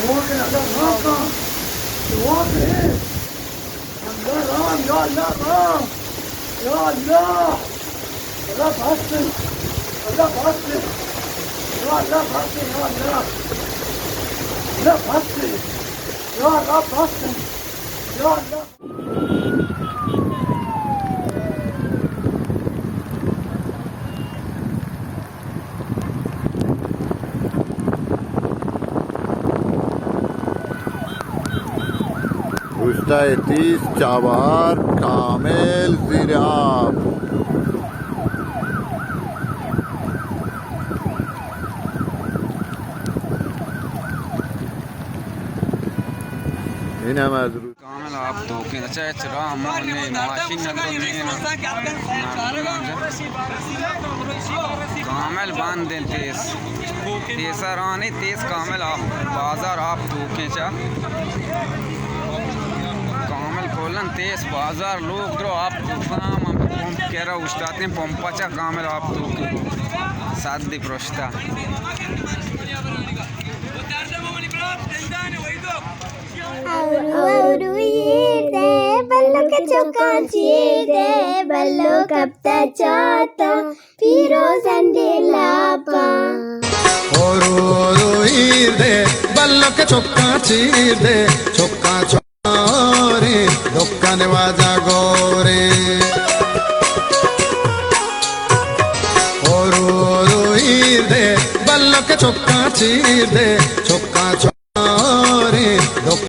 دعا کن، اللہ رحم کن۔ دعا کن۔ اللہ رحم، یا اللہ رحم۔ یا اللہ۔ اللہ بخش۔ اللہ بخش۔ یا اللہ بخش، یا اللہ۔ اللہ بخش۔ یا اللہ بخش۔ یا اللہ۔ اوشتائے تیس چابہار کامل زیر آپ۔ این ہم از رو کامل آپ توکیں، اچھا، ہچ راہ موہ نے، ماشین نہ تو نے نا۔ کامل بند انت تیز۔ تیز رانی تیز کامل آپ، بازار آپ توکیں چا۔ کامل کلن تیز بازار لوگ درو آپ توکاں، ہم پمپ کرا اوشتاتیں، پمپ چا کامل آپ توکیں۔ سد پرشتا۔ اور، اور ایر دے، بلوک چکاں چیر دے، بلوک کپتا چاتا، پیروز انڈے لاپا۔ اور، اور ایر دے، بلوک چکاں چیر دے، چکاں چورے، دکان واجہ گورے۔ اور، اور ایر دے، بلوک چکاں چیر دے، چکاں چورے۔